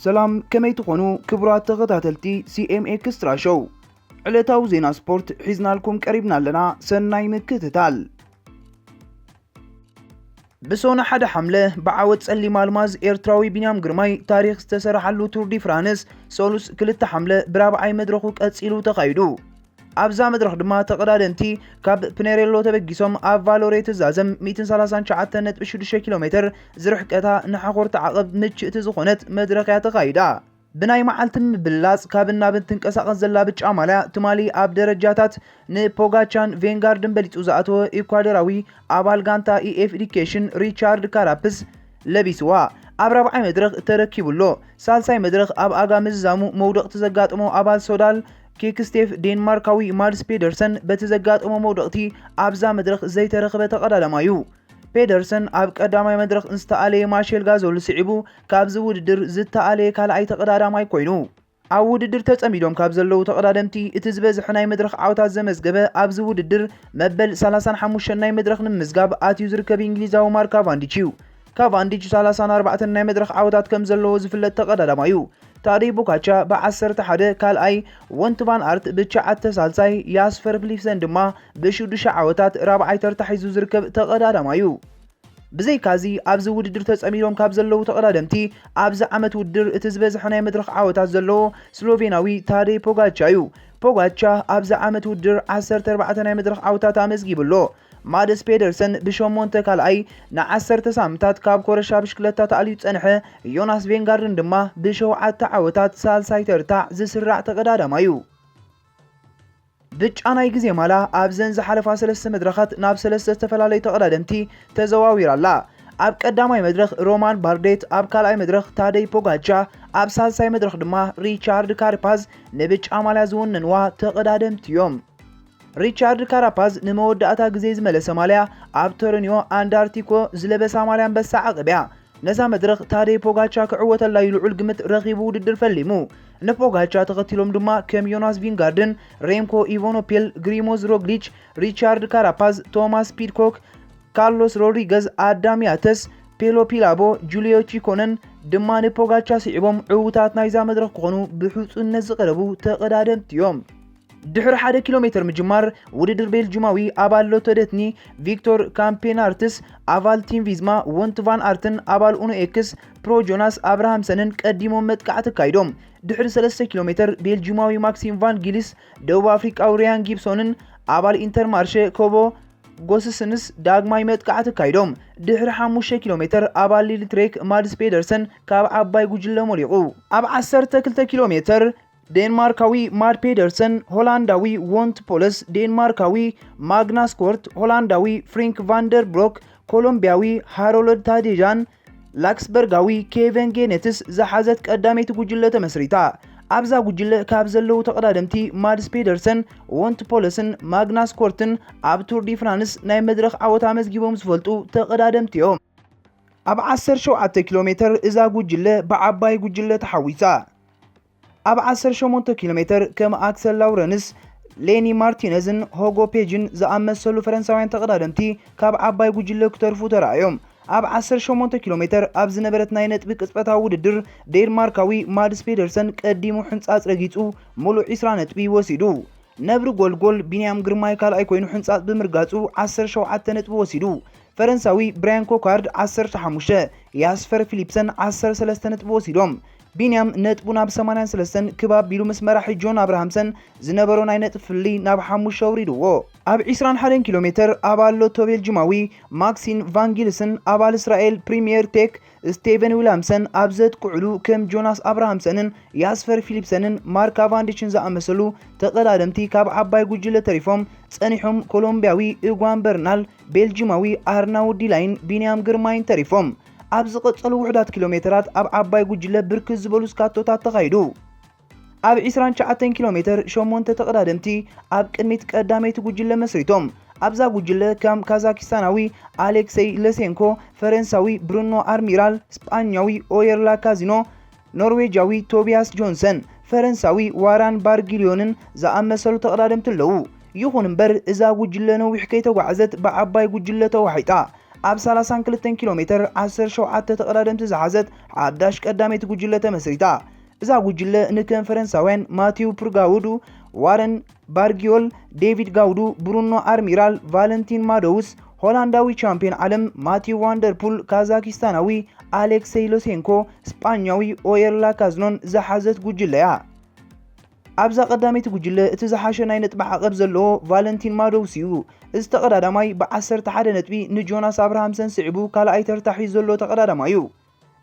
ሰላም፣ ከመይ ትኾኑ ክቡራት ተኸታተልቲ ሲ ኤም ኤክስትራ ሾው? ዕለታዊ ዜና ስፖርት ሒዝናልኩም ቀሪብና ኣለና። ሰናይ ምክትታል። ብሶነ ሓደ ሓምለ ብዓወት ጸሊም ኣልማዝ ኤርትራዊ ቢንያም ግርማይ ታሪኽ ዝተሰርሓሉ ቱር ዲ ፍራንስ ሰሉስ ክልተ ሓምለ ብራብዓይ መድረኹ ቀጺሉ ተኻይዱ። ኣብዛ መድረኽ ድማ ተቐዳደምቲ ካብ ፕኔሬሎ ተበጊሶም ኣብ ቫሎሬ ትዛዘም ሚእትን ሰላሳን ትሽዓተን ነጥቢ ሽዱሽተ ኪሎ ሜትር ዝርሕቀታ ንሓኾርቲ ዓቐብ ምችእቲ ዝኾነት መድረኽ እያ ተኻይዳ። ብናይ መዓልቲ ምብላጽ ካብ እናብን ትንቀሳቐስ ዘላ ብጫ ማልያ ትማሊ ኣብ ደረጃታት ንፖጋቻን ቬንጋርድን በሊጹ ዝኣተወ ኢኳዶራዊ ኣባል ጋንታ ኢ ኤፍ ኤዲኬሽን ሪቻርድ ካራፕስ ለቢስዋ ኣብ ራብዓይ መድረኽ ተረኪቡ ኣሎ። ሳልሳይ መድረኽ ኣብ ኣጋ ምዝዛሙ መውደቕቲ ዘጋጠሞ ኣባል ሶዳል ኪክስቴፍ ዴንማርካዊ ማድስ ፔደርሰን በቲ ዘጋጠሞ መውደቕቲ ኣብዛ መድረኽ ዘይተረኽበ ተቐዳዳማዩ። ፔደርሰን ኣብ ቀዳማይ መድረኽ ዝተኣለየ ማሼል ጋዞል ስዒቡ ካብዚ ውድድር ዝተኣለየ ካልኣይ ተቐዳዳማይ ኮይኑ። ኣብ ውድድር ተጸሚዶም ካብ ዘለዉ ተቐዳደምቲ እቲ ዝበዝሐ ናይ መድረኽ ዓወታት ዘመዝገበ ኣብዚ ውድድር መበል ሰላሳን ሓሙሽተን ናይ መድረኽ ንምምዝጋብ ኣትዩ ዝርከብ እንግሊዛዊ ማርክ ካቫንዲች እዩ። ካቫንዲች ሰላሳን ኣርባዕተን ናይ መድረኽ ዓወታት ከም ዘለዎ ዝፍለጥ ተቐዳዳማዩ። ታደይ ቦጋቻ ብዓሰርተ ሓደ ካልኣይ፣ ወንት ቫን ኣርት ብትሽዓተ ሳልሳይ፣ ያስፐር ፊሊፕሰን ድማ ብሽዱሽተ ዓወታት ራብዓይ ተርታ ሒዙ ዝርከብ ተቐዳዳማዩ። ብዘይካዚ ኣብዚ ውድድር ተጸሚዶም ካብ ዘለዉ ተቐዳደምቲ ኣብዚ ዓመት ውድድር እቲ ዝበዝሐ ናይ መድረኽ ዓወታት ዘለዎ ስሎቬናዊ ታደይ ፖጋቻ እዩ። ፖጋቻ ኣብዚ ዓመት ውድድር ዓሰርተ ኣርባዕተ ናይ መድረኽ ዓወታት ኣመዝጊቡ ኣሎ። ማደስ ፔደርሰን ብሸሞንተ ካልኣይ፣ ንዓሰርተ ሳምንታት ካብ ኮረሻ ብሽክለታ ተኣልዩ ዝጸንሐ ዮናስ ቬንጋርድን ድማ ብሸውዓተ ዓወታት ሳልሳይ ተርታ ዝስራዕ ተቐዳዳማዩ። ብጫ ናይ ግዜ ማላ ኣብዘን ዝሓለፋ ሰለስተ መድረኻት ናብ ሰለስተ ዝተፈላለዩ ተቐዳደምቲ ተዘዋዊራ ኣላ። ኣብ ቀዳማይ መድረኽ ሮማን ባርዴት፣ ኣብ ካልኣይ መድረኽ ታደይ ፖጋቻ፣ ኣብ ሳልሳይ መድረኽ ድማ ሪቻርድ ካርፓዝ ንብጫ ማልያ ዝወነንዋ ተቐዳደምቲ እዮም። ሪቻርድ ካራፓዝ ንመወዳእታ ግዜ ዝመለሰ ማልያ ኣብ ቶሮኒዮ ኣንዳርቲኮ ዝለበሳ ማልያ ኣንበሳ ዓቐብ እያ። ነዛ መድረኽ ታደይ ፖጋቻ ክዕወተላ እዩ ልዑል ግምት ረኺቡ ውድድር ፈሊሙ። ንፖጋቻ ተኸቲሎም ድማ ከም ዮናስ ቪንጋርድን ሬምኮ ኢቮኖፔል፣ ግሪሞዝ ሮግሊች፣ ሪቻርድ ካራፓዝ፣ ቶማስ ፒድኮክ፣ ካርሎስ ሮድሪገዝ፣ ኣዳም ያተስ፣ ፔሎ ፒላቦ፣ ጁልዮ ቺኮነን ድማ ንፖጋቻ ስዒቦም ዕዉታት ናይዛ መድረኽ ክኾኑ ብሕጹነት ዝቐረቡ ተቐዳደምቲ እዮም። ድሕሪ ሓደ ኪሎ ሜትር ምጅማር ውድድር ቤልጂማዊ ኣባል ሎቶ ደትኒ ቪክቶር ካምፔናርትስ ኣባል ቲም ቪዝማ፣ ወንት ቫን ኣርትን ኣባል ኡኖ ኤክስ ፕሮ ጆናስ ኣብርሃምሰንን ቀዲሞም መጥቃዕቲ ኣካይዶም። ድሕሪ ሰለስተ ኪሎ ሜትር ቤልጂማዊ ማክሲም ቫን ጊልስ፣ ደቡብ ኣፍሪቃዊ ሪያን ጊብሶንን ኣባል ኢንተርማርሸ ኮቦ ጎስስንስ ዳግማይ መጥቃዕቲ ኣካይዶም። ድሕሪ ሓሙሽተ ኪሎ ሜትር ኣባል ሊል ትሬክ ማድስ ፔደርሰን ካብ ዓባይ ጉጅለ ሞሊቑ። ኣብ ዓሰርተ ክልተ ኪሎ ሜትር ዴንማርካዊ ማድ ፔደርሰን፣ ሆላንዳዊ ዎንት ፖለስ፣ ዴንማርካዊ ማግናስ ኮርት፣ ሆላንዳዊ ፍሪንክ ቫንደር ብሮክ፣ ኮሎምቢያዊ ሃሮልድ ታዴጃን ላክስበርጋዊ ኬቨን ጌኔትስ ዝሓዘት ቀዳመይቲ ጉጅለ ተመስሪታ። ኣብዛ ጉጅለ ካብ ዘለዉ ተቐዳደምቲ ማድስ ፔደርሰን፣ ዎንት ፖለስን ማግናስ ኮርትን ኣብ ቱር ዲ ፍራንስ ናይ መድረኽ ዓወት ኣመዝጊቦም ዝፈልጡ ተቐዳደምቲ እዮም። ኣብ ዓሰርተ ሸውዓተ ኪሎ ሜትር እዛ ጉጅለ ብዓባይ ጉጅለ ተሓዊሳ። ኣብ ዓሰርተ ሸሞንተ ኪሎ ሜትር ከም ኣክሰል ላውረንስ፣ ሌኒ ማርቲነዝን ሆጎ ፔጅን ዝኣመሰሉ ፈረንሳውያን ተቐዳደምቲ ካብ ዓባይ ጉጅለ ክተርፉ ተራእዮም። ኣብ ዓሰርተ ሸሞንተ ኪሎ ሜትር ኣብ ዝነበረት ናይ ነጥቢ ቅጽበታዊ ውድድር፣ ዴንማርካዊ ማድስ ፔደርሰን ቀዲሙ ሕንጻጽ ረጊጹ ምሉእ ዕስራ ነጥቢ ወሲዱ። ነብሪ ጎልጎል ቢንያም ግርማይ ካልኣይ ኮይኑ ሕንጻጽ ብምርጋጹ ዓሰርተ ሸውዓተ ነጥቢ ወሲዱ። ፈረንሳዊ ብራያን ኮካርድ ዓሰርተ ሓሙሽተ፣ ያስፐር ፊሊፕሰን ዓሰርተ ሰለስተ ነጥቢ ወሲዶም። ቢንያም ነጥቡ ናብ ሰማንያን ሰለስተን ክብ ኣቢሉ ምስ መራሒ ጆን ኣብርሃምሰን ዝነበሮ ናይ ነጥቢ ፍልልይ ናብ ሓሙሽተ ኣውሪድዎ። ኣብ ዕስራን ሓደን ኪሎ ሜትር ኣባል ሎቶ ቤልጂማዊ ማክሲን ቫንጊልስን ኣባል እስራኤል ፕሪምየር ቴክ ስቴቨን ዊላምሰን ኣብ ዘጥቅዕሉ፣ ከም ጆናስ ኣብርሃምሰንን ያስፐር ፊሊፕሰንን ማርክ ካቫንዲችን ዝኣመሰሉ ተቐዳደምቲ ካብ ዓባይ ጉጅለ ተሪፎም ጸኒሖም። ኮሎምቢያዊ እጓን በርናል፣ ቤልጂማዊ ኣርናውድ ዲላይን ቢንያም ግርማይን ተሪፎም። ኣብ ዝቐጸሉ ውሑዳት ኪሎ ሜትራት ኣብ ዓባይ ጉጅለ ብርክት ዝበሉ ስካቶታት ተኻይዱ። ኣብ ዕስራን ትሽዓተን ኪሎ ሜትር ሸሞንተ ተቐዳደምቲ ኣብ ቅድሚት ቀዳመይቲ ጉጅለ መስሪቶም። ኣብዛ ጉጅለ ከም ካዛኪስታናዊ ኣሌክሰይ ለሴንኮ፣ ፈረንሳዊ ብሩኖ ኣርሚራል፣ ስጳኛዊ ኦየር ላካዚኖ፣ ኖርዌጃዊ ቶቢያስ ጆንሰን፣ ፈረንሳዊ ዋራን ባርጊሊዮንን ዝኣመሰሉ ተቐዳደምቲ ኣለዉ። ይኹን እምበር እዛ ጉጅለ ነዊሕ ከይተጓዕዘት ብዓባይ ጉጅለ ተዋሒጣ። ኣብ ሰላሳን ክልተን ኪሎ ሜትር ዓሰርተ ሸውዓተ ተቐዳደምቲ ዝሓዘት ሓዳሽ ቀዳመይቲ ጉጅለ ተመስሪታ። እዛ ጉጅለ ንከም ፈረንሳውያን ማቲው ፕርጋውዱ፣ ዋረን ባርጊዮል፣ ዴቪድ ጋውዱ፣ ብሩኖ ኣርሚራል፣ ቫለንቲን ማዶውስ፣ ሆላንዳዊ ቻምፒዮን ዓለም ማቲው ቫንደርፑል፣ ካዛኪስታናዊ ኣሌክሴይ ሎሴንኮ፣ ስጳኛዊ ኦየር ላካዝኖን ዝሓዘት ጉጅለ እያ። ኣብዛ ቀዳመይቲ ጉጅለ እቲ ዝሓሸ ናይ ነጥቢ ዓቐብ ዘለዎ ቫለንቲን ማዶውስ እዩ። እዚ ተቐዳዳማይ ብ ዓሰርተ ሓደ ነጥቢ ንጆናስ ኣብርሃምሰን ስዒቡ ካልኣይ ተርታ ሒዙ ዘሎ ተቐዳዳማይ እዩ።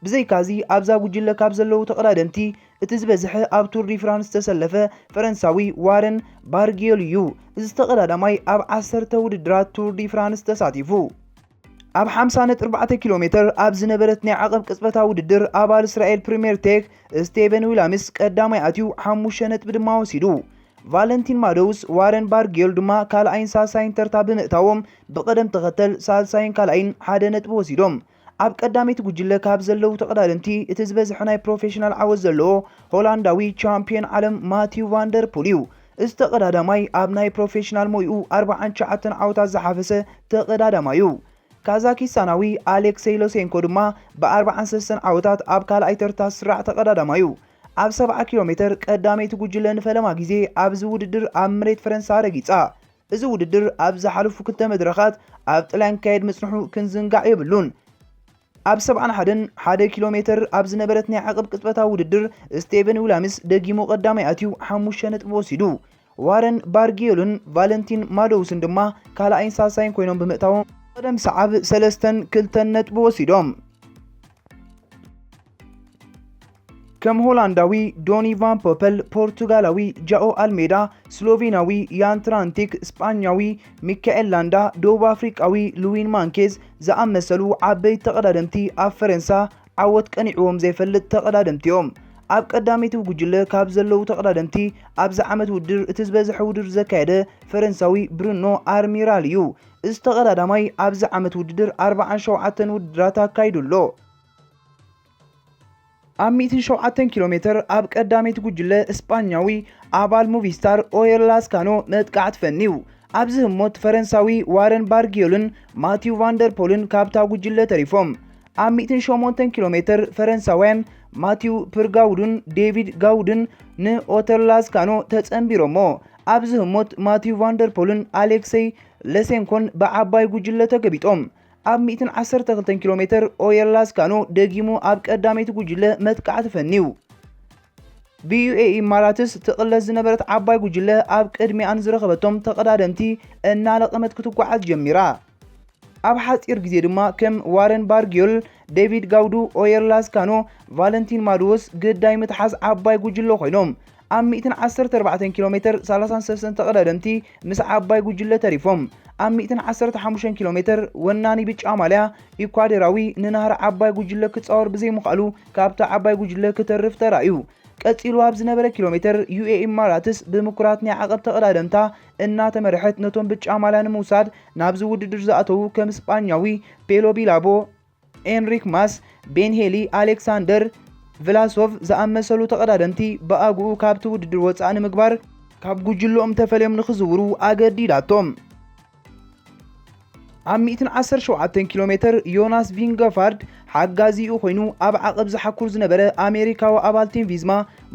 ብዘይካዚ ኣብዛ ጉጅለ ካብ ዘለዉ ተቐዳደምቲ እቲ ዝበዝሐ ኣብ ቱር ዲ ፍራንስ ዝተሰለፈ ፈረንሳዊ ዋረን ባርጊዮል እዩ። እዚ ተቐዳዳማይ ኣብ ዓሰርተ ውድድራት ቱር ዲ ፍራንስ ተሳቲፉ። ኣብ ሓምሳ ነጥቢ ኣርባዕተ ኪሎ ሜትር ኣብ ዝነበረት ናይ ዓቐብ ቅጽበታዊ ውድድር ኣባል እስራኤል ፕሪምየር ቴክ ስቴቨን ዊላምስ ቀዳማይ ኣትዩ ሓሙሽተ ነጥቢ ድማ ወሲዱ። ቫለንቲን ማዶውስ ዋረን ባርጊዮል ድማ ካልኣይን ሳልሳይን ተርታ ብምእታዎም ብቐደም ተኸተል ሳልሳይን ካልኣይን ሓደ ነጥቢ ወሲዶም። ኣብ ቀዳመይቲ ጉጅለ ካብ ዘለዉ ተቐዳደምቲ እቲ ዝበዝሐ ናይ ፕሮፌሽናል ዓወት ዘለዎ ሆላንዳዊ ቻምፒዮን ዓለም ማቲው ቫንደርፑል እዩ። እዚ ተቐዳዳማይ ኣብ ናይ ፕሮፌሽናል ሞይኡ ኣርባዓን ትሽዓተን ዓወታት ዝሓፈሰ ተቐዳዳማይ እዩ። ካዛኪስታናዊ ኣሌክሴይ ሎሴንኮ ድማ ብ ኣርባዓን ሰለስተን ዓወታት ኣብ ካልኣይ ተርታ ዝስራዕ ተቐዳዳማይ እዩ። ኣብ ሰብዓ ኪሎ ሜትር ቀዳመይቲ ጉጅለ ንፈለማ ግዜ ኣብዚ ውድድር ኣብ መሬት ፈረንሳ ረጊጻ። እዚ ውድድር ኣብ ዝሓለፉ ክልተ መድረኻት ኣብ ጥልያን ክካየድ ምጽንሑ ክንዝንጋዕ የብሉን። ኣብ ሰብዓን ሓደን ሓደ ኪሎ ሜትር ኣብ ዝነበረት ናይ ዓቐብ ቅጽበታዊ ውድድር ስቴቨን ዊላምስ ደጊሙ ቀዳማይ ኣትዩ ሓሙሽተ ነጥቢ ወሲዱ። ዋረን ባርጊዮልን ቫለንቲን ማዶውስን ድማ ካልኣይን ሳልሳይን ኮይኖም ብምእታዎም ቀደም ሰዓብ ሰለስተን ክልተን ነጥቢ ወሲዶም። ከም ሆላንዳዊ ዶኒ ቫን ፖፐል፣ ፖርቱጋላዊ ጃኦ ኣልሜዳ፣ ስሎቬናዊ ያን ትራንቲክ፣ ስጳኛዊ ሚካኤል ላንዳ፣ ደቡብ ኣፍሪቃዊ ሉዊን ማንኬዝ ዝኣመሰሉ ዓበይቲ ተቐዳደምቲ ኣብ ፈረንሳ ዓወት ቀኒዕዎም ዘይፈልጥ ተቐዳደምቲ እዮም። ኣብ ቀዳመይቲ ጉጅለ ካብ ዘለዉ ተቐዳደምቲ ኣብዚ ዓመት ውድድር እቲ ዝበዝሐ ውድድር ዘካየደ ፈረንሳዊ ብሩኖ ኣርሚራል እዩ። እዚ ተቐዳዳማይ ኣብዚ ዓመት ውድድር ኣርባዓን ሸውዓተን ውድድራት ኣካይዱ ኣሎ። ኣብ ሚእትን ሸውዓተን ኪሎ ሜትር ኣብ ቀዳመይቲ ጉጅለ እስጳኛዊ ኣባል ሙቪስታር ኦየር ላስካኖ መጥቃዕቲ ፈንዩ። ኣብዚ ህሞት ፈረንሳዊ ዋረን ባርጊዮልን ማቲው ቫንደርፖልን ካብታ ጉጅለ ተሪፎም። ኣብ ሚእትን ሸሞንተን ኪሎ ሜትር ፈረንሳውያን ማቲው ፕርጋውዱን ዴቪድ ጋውድን ንኦተር ላስካኖ ተጸንቢሮሞ። ኣብዚ ህሞት ማቲው ቫንደርፖልን ኣሌክሰይ ለሴንኮን ብዓባይ ጉጅለ ተገቢጦም። ኣብ ሚእትን ዓሰርተ ክልተን ኪሎ ሜትር ኦየር ላስካኖ ደጊሙ ኣብ ቀዳመይቲ ጉጅለ መጥቃዕቲ ፈንዩ። ብዩኤኢ ኢማራትስ ትቕለስ ዝነበረት ዓባይ ጉጅለ ኣብ ቅድሚኣን ዝረኸበቶም ተቐዳደምቲ እናለቐመት ክትጓዓዝ ጀሚራ። ኣብ ሓጺር ግዜ ድማ ከም ዋረን ባርጊዮል፣ ዴቪድ ጋውዱ፣ ኦየር ላስካኖ፣ ቫለንቲን ማድዎስ ግዳይ ምትሓዝ ዓባይ ጉጅለ ኮይኖም። ኣብ ሚእትን ዓሰርተ ኣርባዕተን ኪሎ ሜትር ሰላሳን ሰለስተን ተቐዳደምቲ ምስ ዓባይ ጉጅለ ተሪፎም። ኣብ ሚእትን ዓሰርተ ሓሙሽተን ኪሎ ሜትር ወናኒ ብጫ ማልያ ኢኳዶራዊ ንናህሪ ዓባይ ጉጅለ ክጻወር ብዘይምኽኣሉ ካብታ ዓባይ ጉጅለ ክተርፍ ተራእዩ። ቀጺሉ ኣብ ዝነበረ ኪሎ ሜትር ዩኤኢ ኢማራትስ ብምኩራት ናይ ዓቐብ ተቐዳደምታ እናተመርሐት ነቶም ብጫ ማልያ ንምውሳድ ናብዚ ውድድር ዝኣተዉ ከም ስጳኛዊ ፔሎ ቢላቦ፣ ኤንሪክ ማስ፣ ቤን ሄሊ፣ ኣሌክሳንደር ቭላሶቭ ዝኣመሰሉ ተቐዳደምቲ ብኣግኡ ካብቲ ውድድር ወጻኢ ንምግባር ካብ ጉጅለኦም ተፈልዮም ንኽዝውሩ ኣገዲዳቶም። ኣብ ሚእትን ዓሰርተ ሸውዓተን ኪሎ ሜትር ዮናስ ቪንገፋርድ ሓጋዚኡ ኮይኑ ኣብ ዓቐብ ዝሓኩር ዝነበረ ኣሜሪካዊ ኣባል ቲም ቪዝማ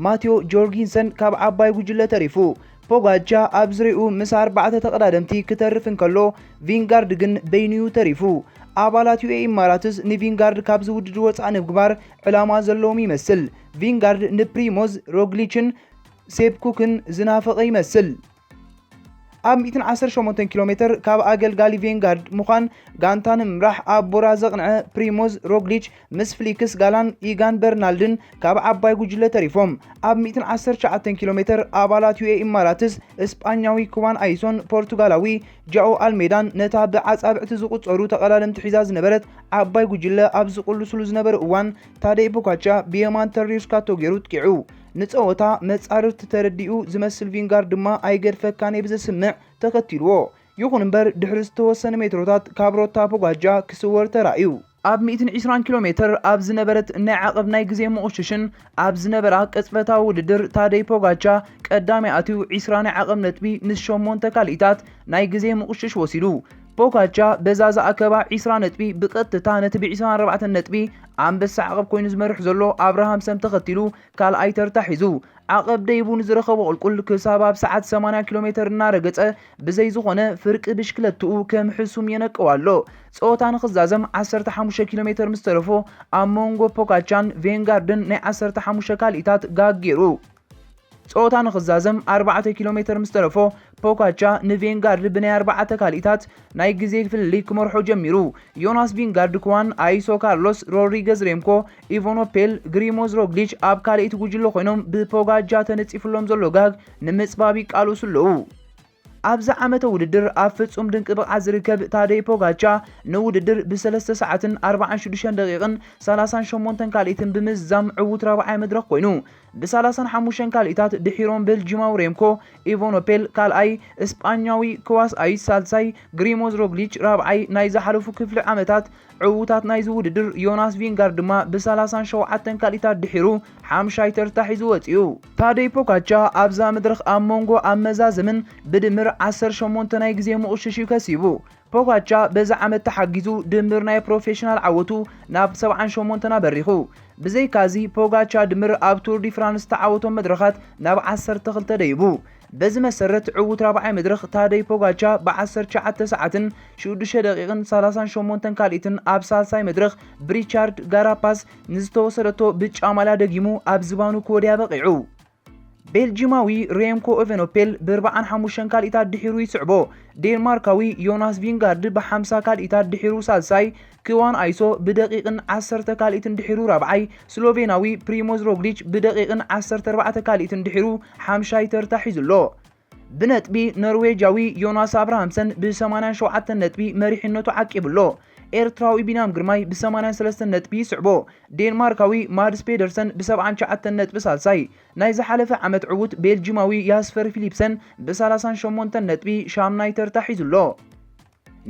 ማቴዎ ጆርጊንሰን ካብ ዓባይ ጉጅለ ተሪፉ። ፖጋቻ ኣብ ዝሪኡ ምስ ኣርባዕተ ተቐዳደምቲ ክተርፍ እንከሎ ቪንጋርድ ግን በይኑዩ ተሪፉ። ኣባላት ዩኤ ኢማራትስ ንቪንጋርድ ካብዚ ውድድር ወጻኢ ንምግባር ዕላማ ዘለዎም ይመስል። ቪንጋርድ ንፕሪሞዝ ሮግሊችን ሴፕኩክን ዝናፈቐ ይመስል። ኣብ ሚእትን ዓሰርተ ሸሞንተን ኪሎ ሜትር ካብ ኣገልጋሊ ቬንጋርድ ምዃን ጋንታ ንምምራሕ ኣብ ቦራ ዘቕንዐ ፕሪሞዝ ሮግሊች ምስ ፍሊክስ ጋላን ኢጋን በርናልድን ካብ ዓባይ ጉጅለ ተሪፎም። ኣብ ሚእትን ዓሰርተ ትሽዓተን ኪሎ ሜትር ኣባላት ዩኤ ኢማራትስ እስጳኛዊ ኩዋን ኣይሶን ፖርቱጋላዊ ጃኦ ኣልሜዳን ነታ ብዓጻብዕቲ ዝቑጸሩ ተቐዳደምቲ ሒዛ ዝነበረት ዓባይ ጉጅለ ኣብ ዝቕልስሉ ዝነበረ እዋን ታደይ ፖጋቻ ብየማን ተሪር ስካቶ ገይሩ ጥቂዑ። ንጸወታ መጻርርቲ ተረዲኡ ዝመስል ቪንጋርድ ድማ ኣይገድፈካን እየ ብዘስምዕ ተኸቲልዎ። ይኹን እምበር ድሕሪ ዝተወሰነ ሜትሮታት ካብ ሮታ ፖጋቻ ክስወር ተራእዩ። ኣብ ሚእትን ዕስራን ኪሎ ሜትር ኣብ ዝነበረት ናይ ዓቐብ ናይ ግዜ ምቑሽሽን ኣብ ዝነበራ ቅጽበታዊ ውድድር ታደይ ፖጋቻ ቀዳማይ ኣትዩ ዕስራ ናይ ዓቐብ ነጥቢ ምስ ሸሞንተ ካልኢታት ናይ ግዜ ምቑሽሽ ወሲዱ። ፖጋቻ በዛ ዝኣከባ ዒስራ ነጥቢ ብቐጥታ ነቲ ብ ዒስራን ኣርባዕተን ነጥቢ ኣንበሳ ዓቐብ ኮይኑ ዝመርሕ ዘሎ ኣብርሃምሰን ተኸቲሉ ካልኣይ ተርታ ሒዙ። ዓቐብ ደይቡ ንዝረኸቦ ቁልቁል ክሳብ ኣብ ሰዓት ሰማንያ ኪሎ ሜተር እናረገጸ ብዘይ ዝኾነ ፍርቂ ብሽክለትኡ ከም ሕሱም የነቅው ኣሎ። ጸወታ ንኽዛዘም ዓሰርተ ሓሙሽተ ኪሎ ሜተር ምስ ተረፎ ኣብ መንጎ ፖጋቻን ቬንጋርድን ናይ ዓሰርተ ሓሙሽተ ካልኢታት ጋግ ገይሩ። ጸወታ ንኽዛዘም ኣርባዕተ ኪሎ ሜተር ምስ ተረፎ ፖጋቻ ንቬንጋርድ ብናይ ኣርባዕተ ካልኢታት ናይ ግዜ ፍልልይ ክመርሖ ጀሚሩ። ዮናስ ቪንጋርድ ክዋን፣ ኣይሶ ካርሎስ፣ ሮድሪገዝ ሬምኮ፣ ኢቮኖፔል፣ ግሪሞዝ ሮግሊች ኣብ ካልኣይቲ ጉጅለ ኮይኖም ብፖጋቻ ተነጺፍሎም ዘሎ ጋግ ንምጽባብ ይቃለሱ ኣለዉ። ኣብዚ ዓመተ ውድድር ኣብ ፍጹም ድንቂ ብቕዓት ዝርከብ ታደይ ፖጋቻ ንውድድር ብሰለስተ ሰዓትን ኣርባዓን ሽዱሽተን ደቂቕን ሰላሳን ሸሞንተን ካልኢትን ብምዝዛም ዕዉት ራብዓይ መድረኽ ኮይኑ። ብሰላሳን ሓሙሽተን ካልኢታት ድሒሮም ቤልጂማዊ ሬምኮ ኢቮኖፔል ካልኣይ፣ እስጳኛዊ ክዋስ ኣይስ ሳልሳይ፣ ግሪሞዝ ሮግሊች ራብዓይ። ናይ ዝሓለፉ ክፍሊ ዓመታት ዕዉታት ናይዚ ውድድር ዮናስ ቪንጋርድ ድማ ብሰላሳን ሸውዓተን ካልኢታት ድሒሩ ሓምሻይ ተርታ ሒዙ ወጺኡ። ታደይ ፖጋቻ ኣብዛ መድረኽ ኣብ መንጎ ኣብ መዛዘምን ብድምር ዓሰርተ ሸሞንተ ናይ ግዜ ምቑሽሽ እዩ ከሲቡ። ፖጋቻ በዚ ዓመት ተሓጊዙ ድምር ናይ ፕሮፌሽናል ዓወቱ ናብ ሰብዓን ሸሞንተን ኣበሪኹ። ብዘይካዚ ፖጋቻ ድምር ኣብ ቱር ዲ ፍራንስ ዝተዓወቶም መድረኻት ናብ ዓሰርተ ክልተ ደይቡ። በዚ መሰረት ዕዉት ራብዓይ መድረኽ ታደይ ፖጋቻ ብ ዓሰርተ ትሽዓተ ሰዓትን ሽዱሽተ ደቂቕን ሰላሳን ሸሞንተን ካልኢትን ኣብ ሳልሳይ መድረኽ ብሪቻርድ ጋራፓስ ንዝተወሰደቶ ብጫ ማልያ ደጊሙ ኣብ ዝባኑ ክወድያ በቒዑ። ቤልጂማዊ ሬምኮ ኤቨኖፔል ብ ኣርባዓን ሓሙሽተን ካልኢታት ድሒሩ ይስዕቦ። ዴንማርካዊ ዮናስ ቪንጋርድ ብ ሓምሳ ካልኢታት ድሒሩ ሳልሳይ፣ ክዋን ኣይሶ ብደቂቕን ዓሰርተ ካልኢትን ድሒሩ ራብዓይ፣ ስሎቬናዊ ፕሪሞዝ ሮግሊች ብደቂቕን ዓሰርተ ኣርባዕተ ካልኢትን ድሒሩ ሓምሻይ ተርታ ሒዙ ኣሎ። ብነጥቢ ኖርዌጃዊ ዮናስ ኣብርሃምሰን ብ ሰማንያን ሸውዓተን ነጥቢ መሪሕነቱ ዓቂቡ ኣሎ። ኤርትራዊ ቢንያም ግርማይ ብ ሰማንያን ሰለስተን ነጥቢ ይስዕቦ። ዴንማርካዊ ማድስ ፔደርሰን ብ ሰብዓን ትሽዓተን ነጥቢ ሳልሳይ። ናይ ዝሓለፈ ዓመት ዕዉት ቤልጂማዊ ያስፐር ፊሊፕሰን ብ ሰላሳን ሸሞንተን ነጥቢ ሻምናይ ተርታ ሒዙ ኣሎ።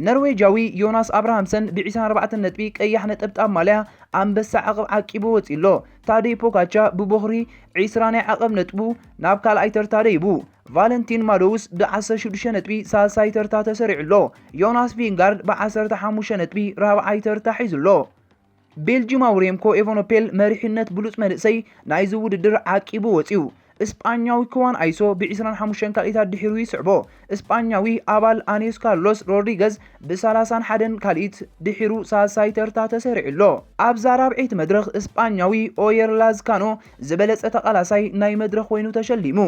ኖርዌጃዊ ዮናስ ኣብርሃምሰን ብ ዒስራን ኣርባዕተን ነጥቢ ቀያሕ ነጠብጣብ ማልያ ኣንበሳ ዓቐብ ዓቂቡ ወጺኡ ኣሎ። ታደይ ፖጋቻ ብቦኽሪ ዒስራ ናይ ዓቐብ ነጥቡ ናብ ካልኣይ ተርታ ደይቡ። ቫለንቲን ማዶውስ ብ ዓሰርተ ሽዱሽተ ነጥቢ ሳልሳይ ተርታ ተሰሪዑ ኣሎ። ዮናስ ቪንጋርድ ብ ዓሰርተ ሓሙሽተ ነጥቢ ራብዓይ ተርታ ሒዙ ኣሎ። ቤልጂማዊ ሬምኮ ኤቨኖፔል መሪሕነት ብሉጽ መንእሰይ ናይዚ ውድድር ዓቂቡ ወጺኡ። እስጳኛዊ ክዋን ኣይሶ ብ ዒስራን ሓሙሽተን ካልኢታት ድሒሩ ይስዕቦ። እስጳኛዊ ኣባል ኣኔስ ካርሎስ ሮድሪገዝ ብ ሰላሳን ሓደን ካልኢት ድሒሩ ሳልሳይ ተርታ ተሰሪዑ ኣሎ። ኣብዛ ራብዐይቲ መድረኽ እስጳኛዊ ኦየር ላዝካኖ ዝበለጸ ተቓላሳይ ናይ መድረኽ ኮይኑ ተሸሊሙ።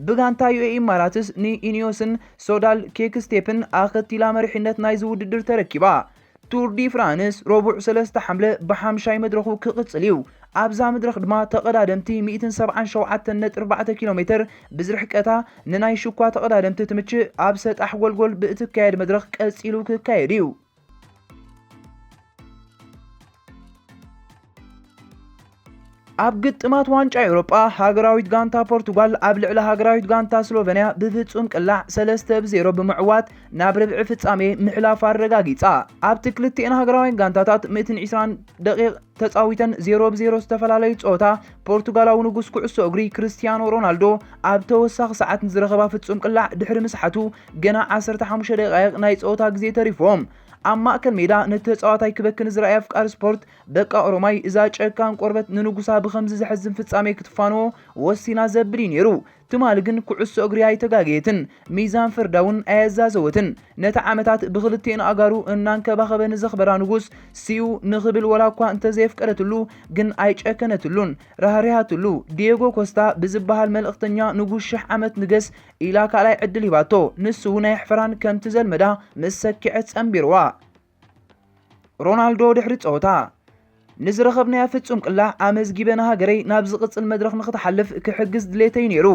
ብጋንታ ዩ ኤ ኢ ኢማራትስ ንኢኒዮስን ሶዳል ኬክስቴፕን ኣኸቲላ መሪሕነት ናይዚ ውድድር ተረኪባ። ቱር ዲ ፍራንስ ረቡዕ ሰለስተ ሓምለ ብሓምሻይ መድረኹ ክቕጽል እዩ። ኣብዛ መድረኽ ድማ ተቐዳደምቲ ሚእትን ሰብዓን ሸውዓተን ነጥቢ ኣርባዕተ ኪሎ ሜተር ብዝርሕቀታ ንናይ ሽኳ ተቐዳደምቲ ትምችእ ኣብ ሰጣሕ ጎልጎል ብእትካየድ መድረኽ ቀጺሉ ክካየድ እዩ። ኣብ ግጥማት ዋንጫ ኤውሮጳ ሃገራዊት ጋንታ ፖርቱጋል ኣብ ልዕሊ ሃገራዊት ጋንታ ስሎቨንያ ብፍጹም ቅላዕ ሰለስተ ብ ዜሮ ብምዕዋት ናብ ርብዒ ፍጻሜ ምሕላፋ ኣረጋጊጻ። ኣብቲ ክልቲኤን ሃገራውያን ጋንታታት ሚእትን ዕስራን ደቂቕ ተጻዊተን ዜሮ ብ ዜሮ ዝተፈላለዩ ጸወታ፣ ፖርቱጋላዊ ንጉስ ኩዕሶ እግሪ ክርስቲያኖ ሮናልዶ ኣብ ተወሳኺ ሰዓት ንዝረኸባ ፍጹም ቅላዕ ድሕሪ ምስሓቱ ገና ዓሰርተ ሓሙሽተ ደቃይቕ ናይ ጸወታ ግዜ ተሪፍዎም። ኣብ ማእከል ሜዳ ነቲ ተጻዋታይ ክበኪ ንዝረኣየ ኣፍቃሪ ስፖርት በቃ ኦሮማይ እዛ ጨካን ቆርበት ንንጉሳ ብኸምዚ ዘሕዝን ፍጻሜ ክትፋንዎ ወሲና ዘብል እዩ ነይሩ። ትማሊ ግን ኩዕሶ እግሪ ኣይተጋገየትን፣ ሚዛን ፍርዳ እውን ኣየዛዘወትን። ነቲ ዓመታት ብኽልቲኤን ኣእጋሩ እናንከባኸበ ንዘኽበራ ንጉስ ስዩ ንኽብል ወላ እኳ እንተዘየፍቀደትሉ ግን ኣይጨከነትሉን፣ ራህሪሃትሉ። ዲየጎ ኮስታ ብዝበሃል መልእኽተኛ ንጉስ ሽሕ ዓመት ንገስ ኢላ ካልኣይ ዕድል ሂባቶ። ንሱ እውን ኣየሕፈራን፣ ከምቲ ዘልመዳ ምስ ሰኪዐት ጸንቢርዋ። ሮናልዶ ድሕሪ ጸወታ ንዝረኸብናያ ፍጹም ቅላዕ ኣመዝጊበ ንሃገረይ ናብ ዝቕጽል መድረኽ ንኽትሓልፍ ክሕግዝ ድሌተይ ነይሩ፣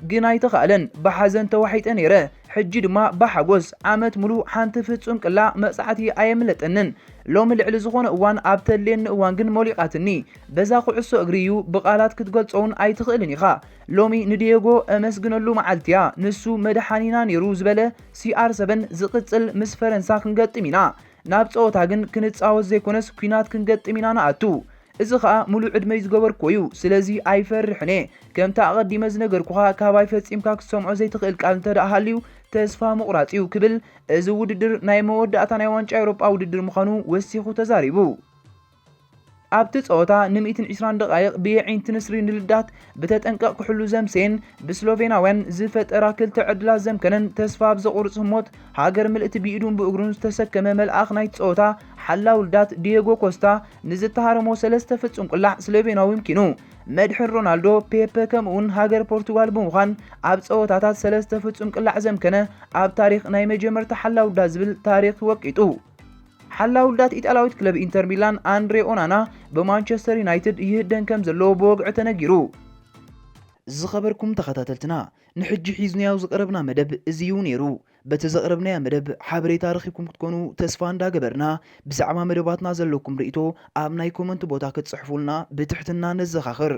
ግን ኣይተኻእለን። ብሓዘን ተዋሒጠ ነይረ፣ ሕጂ ድማ ብሓጎስ። ዓመት ሙሉእ ሓንቲ ፍጹም ቅላዕ መቕጻዕቲ ኣየምለጠንን። ሎሚ ልዕሊ ዝኾነ እዋን ኣብ ተድልየኒ እዋን ግን ሞሊቓትኒ። በዛ ኩዕሶ እግሪ እዩ፣ ብቓላት ክትገልጾ እውን ኣይትኽእልን ኢኻ። ሎሚ ንዲየጎ እመስግነሉ መዓልቲ እያ፣ ንሱ መድሓኒና ነይሩ ዝበለ ሲ ኣር ሰቨን ዝቕጽል ምስ ፈረንሳ ክንገጥም ኢና። ናብ ጸወታ ግን ክንጻወት ዘይኮነስ ኲናት ክንገጥም ኢና ንኣቱ። እዚ ኸኣ ሙሉእ ዕድመይ ዝገበርክዎ እዩ፣ ስለዚ ኣይፈርሕን እየ። ከምቲ ኣቐዲመ ዝነገርኩኻ፣ ካባይ ፈጺምካ ክትሰምዖ ዘይትኽእል ቃል እንተ ደኣ ሃልዩ፣ ተስፋ ምቑራጽ እዩ ክብል፣ እዚ ውድድር ናይ መወዳእታ ናይ ዋንጫ ኤውሮጳ ውድድር ምዃኑ ወሲኹ ተዛሪቡ። ኣብቲ ጸወታ ን120 ደቓይቕ ብየዒንቲ ንስሪ ንልዳት ብተጠንቀቕ ክሕሉ ዘምሰየን ብስሎቬናውያን ዝፈጠራ ክልተ ዕድላት ዘምከነን ተስፋ ኣብ ዘቑርጽ ህሞት ሃገር ምልእቲ ብኢዱን ብእግሩን ዝተሰከመ መልኣኽ ናይቲ ጸወታ ሓላው ልዳት ዲየጎ ኮስታ ንዝተሃረሞ ሰለስተ ፍጹም ቅላዕ ስሎቬናዊ ምኪኑ። መድሕን ሮናልዶ፣ ፔፐ ከምኡውን ሃገር ፖርቱጋል ብምዃን ኣብ ጸወታታት ሰለስተ ፍጹም ቅላዕ ዘምከነ ኣብ ታሪኽ ናይ መጀመርታ ሓላው ልዳት ዝብል ታሪኽ ወቂጡ። ሓላው ልዳት ኢጣልያዊት ክለብ ኢንተር ሚላን ኣንድሬ ኦናና ብማንቸስተር ዩናይትድ ይህደን ከም ዘሎ ብወግዒ ተነጊሩ። ዝኸበርኩም ተኸታተልትና፣ ንሕጂ ሒዝናዮ ዝቐረብና መደብ እዚ እዩ ነይሩ። በቲ ዘቕረብናዮ መደብ ሓበሬታ ረኺብኩም ክትኮኑ ተስፋ እንዳገበርና፣ ብዛዕባ መደባትና ዘለኩም ርእይቶ ኣብ ናይ ኮመንት ቦታ ክትጽሕፉልና ብትሕትና ነዘኻኽር።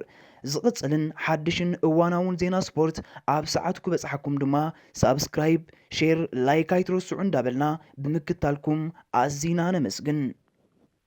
ዝቕጽልን ሓድሽን እዋናውን ዜና ስፖርት ኣብ ሰዓቱ ክበጽሓኩም ድማ ሳብስክራይብ፣ ሼር፣ ላይክ ኣይትረስዑ እንዳበልና ብምክታልኩም ኣዚና ነመስግን።